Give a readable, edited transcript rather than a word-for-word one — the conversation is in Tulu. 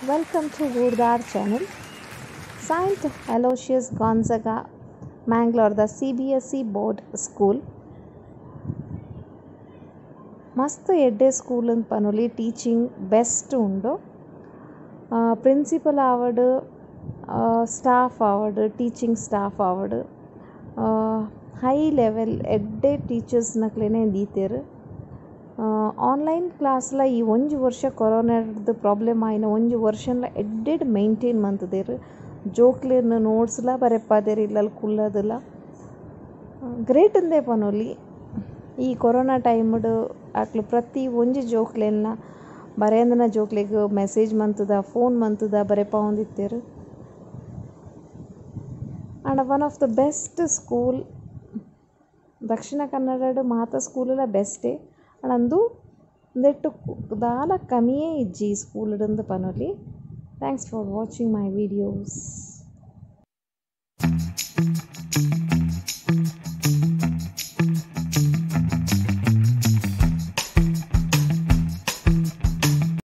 Welcome to Goodar channel. Saint Aloysius Gonzaga Mangalore ದ ಸಿಬಿಎಸ್ಇ ಬೋರ್ಡ್ ಸ್ಕೂಲ್. ಮಸ್ತ್ ಎಡ್ಡೆ ಸ್ಕೂಲ್ ಅಂದ್ ಪನೊಲಿ ಟೀಚಿಂಗ್ ಬೆಸ್ಟ್ ಉಂಡು. ಪ್ರಿನ್ಸಿಪಲ್ ಆವಡ್ ಸ್ಟಾಫ್ ಆವಡ್ ಟೀಚಿಂಗ್ ಸ್ಟಾಫ್ ಆವಡ್ ಹೈ ಲೆವೆಲ್ ಎಡ್ಡೆ ಟೀಚರ್ಸ್ ನಕ್ಲೆನೆ ದೀತೆರ್. ಆನ್ಲೈನ್ ಕ್ಲಾಸ್ ಲ ಈ ಒಂಜಿ ವರ್ಷ ಕೊರೊನಾರ್ದ್ ಪ್ರಾಬ್ಲಮ್ ಆಯಿನ ಒಂಜಿ ವರ್ಷನ್ಲ ಎಡ್ಡೆಡ್ ಮೈಂಟೈನ್ ಮಂತುದೆರ್. ಜೋಕ್ಲೆನ್ ನೋಟ್ಸ್ ಲ ಬರೆಪಾದೆರ್ ಇಲ್ಲಲ್ ಕುಲ್ಲುದುಲ. ಗ್ರೇಟ್ ಇಂದೇ ಪನೊಲಿ. ಈ ಕೊರೊನಾ ಟೈಮ್ ಡು ಅಕ್ಲ್ ಪ್ರತಿ ಒಂಜಿ ಜೋಕ್ಲೆನ್ಲ ಬರೆಯಂದಿನ ಜೋಕ್ಲೆಗ್ ಮೆಸೇಜ್ ಮಂತುದ ಫೋನ್ ಮಂತುದ ಬರೆಪಾವೊಂದಿತ್ತೆರ್. ಆಂಡ one of the best school Dakshina ಕನ್ನಡಡ್ ಮಾತ ಸ್ಕೂಲ್ ಲ ಬೆಸ್ಟೇ ಆಂಡ ಉಂದು ಉಂದೆಟ್ ದಾಲ ಕಮ್ಮಿಯೇ ಇಜ್ಜಿ ಈ ಸ್ಕೂಲ್ ಡ್ ಇಂದ್ ಪನೊಲಿ. Thanks for watching my videos.